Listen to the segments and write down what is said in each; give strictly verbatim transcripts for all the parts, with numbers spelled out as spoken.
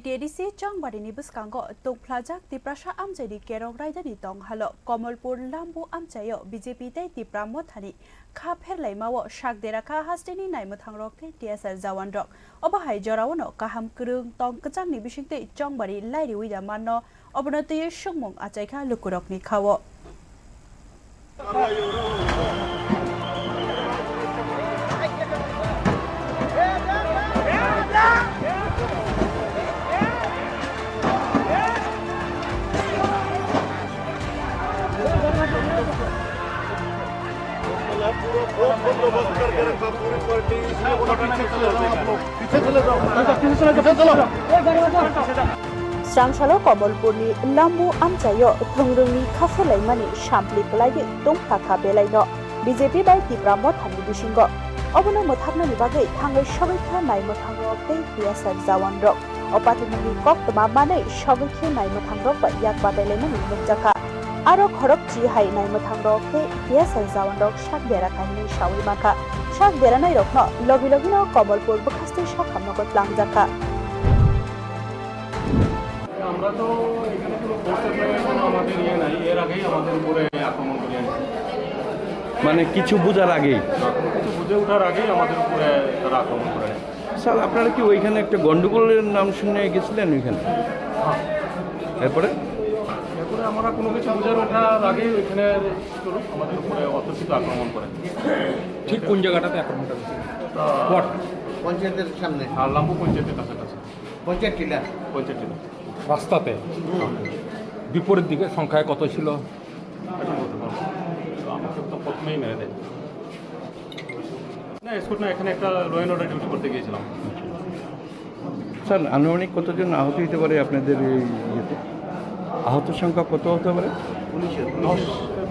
T D C Chongbarini bwskango tungphlajak Tiprasa amchaini Kerong raidani tonghalo Komolpur Lambu amchaio B J P tei Tipra Mothani kha pherlaimao sak dera kha hasteni naimwthangrok tei T S R jawanrok. Obo hai joraono kaham kwrwng tong kwchangni bisingtwi Chongbari lairiwi da manno, obono twiwi swngmung achaikha lukurokni khao. पूरा बहुत बंदोबस्त करके रखा पूरी पार्टी, इसलिए बोला पीछे चले जाओ आप लोग। Srangsalo Komolpurni Lambu amchaio thwngrwngni kha pherlaimani sampli kwlaiwi tongphakha belaino B J P bai Tipra Mothani bisingo. Obono mwthaknani bagwi thangwi sogwi kha naimwthangrok tei T S R jawanrok. O patimungni koktwma manwi sogwi khe naimwthangrok bai yak batailaimani nukjakha. Aro khorokchi hai naimwthangrok tei T S R jawanrok sak dera kainwi saui mankha. Sak deranairokno logi logino Komolpur bwkhastwi sakhamnogo twlangjakha. আমরা তো এখানে কোনো ফোর্সেস হয়ে কোনো আমাদের ইয়ে নাই, এর আগেই আমাদের উপরে আক্রমণ করে আর কি। মানে কিছু বোঝার আগেই? না, কোনো কিছু বুঝে ওঠার আগেই আমাদের উপরে তারা আক্রমণ করে। স্যার, আপনারা কি ওইখানে একটা গন্ডগোলের নাম শুনে গেছিলেন ওইখানে? হ্যাঁ। এরপরে? এরপরে আমরা কোনো কিছু বুঝে ওঠার আগেই ওইখানে চলুন, আমাদের উপরে অতর্কিত আক্রমণ করে। ঠিক কোন জায়গাটাতে আক্রমণটা হয়েছে? তা পট। পঞ্চায়েতের সামনে। হ্যাঁ, লাম্বু পঞ্চায়েতের কাছাকাছি। পঞ্চায়েত টিলা। পঞ্চায়েত টিলা। রাস্তাতে? হুম। বিপরীত দিকে সংখ্যায় কত ছিল? এটা বলতে পারবো না। তো আমাকে তো প্রথমেই মেরে দেয়। না, এসকর্ট না, এখানে একটা ল অ্যান্ড অর্ডার ডিউটি করতে গিয়েছিলাম। স্যার, আনুমানিক কতজন আহত হতে পারে আপনাদের এই ইয়েতে? আহত সংখ্যা কত হতে পারে? দশ,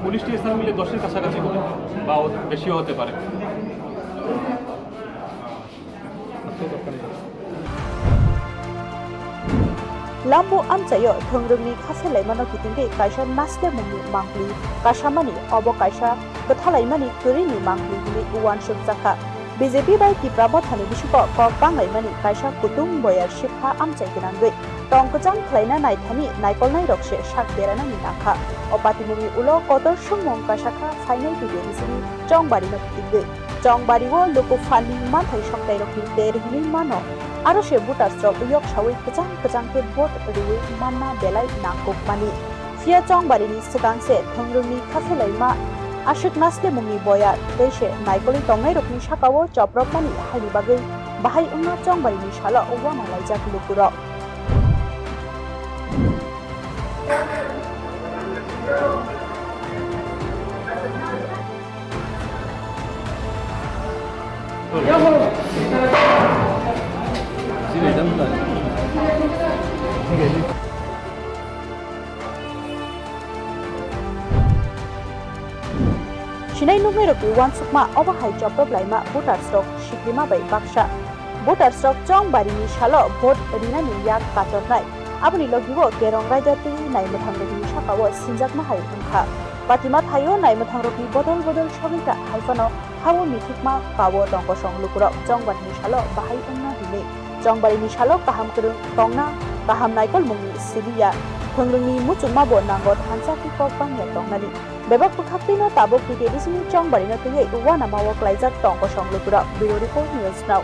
পুলিশ টিএসআর মিলে দশের কাছাকাছি হবে বা ওর বেশিও হতে পারে। Lambu amchaio thwngrwngni kha pherlaimano kitingwi kaisa naslemungni mangpli kasamani, obo kaisa kwthalaimani kwrwini mangpli hwnwi uansukjakha. B J P bai Tipra Mothani bisingo kok banglaimani kaisa kutung boyar sipha amchai gwnangwi tong kwchang khlaina naithani naikolnairokse sak deranani nangkha. O patimungni ulo kotor swngmung kaisa kha phainai T D C ni Chongbarino kitingwi. Chongbario luku phalni manthai soktairokni ter hinwi mano, aro se votersrok yok saui kwchang kwchang khe vote riui manna belai nangkukmani. Phiya Chongbarini swkang se thwngrwngni kha phelaima aswk naslemungni boyar tei se naikolwi tongnairokni sakao chopropmani haini bagwi bahai wngna Chongbarini salo uana laijak lukurok. Sinai nuknairokni uansukma obo hai choprop laima votersrok sikrima bai baksa. Votersrok Chongbarini salo vote rinani yak katornai. Aboni logibo Kerong raida tei naimwthangrokni sakao sinjakma hai wngkha. Patima thaio naimwthangrokni bodol bodol sogwi ta hai phano hao mithikma kao tongkosong lukurok Chongbarini salo bahai wngna hinwi. Chongbarini salo kaham kwrwng tongna, kaham naikolmungni siliya, thwngrwngni muchungmabo nango thansa tei kok bangya tongnani. Bebak bwkhaktwino tabuk T T A D C ni Chongbarino twiwi uanamao klaijak tongkosong lukurok. Bureau Report, News Now.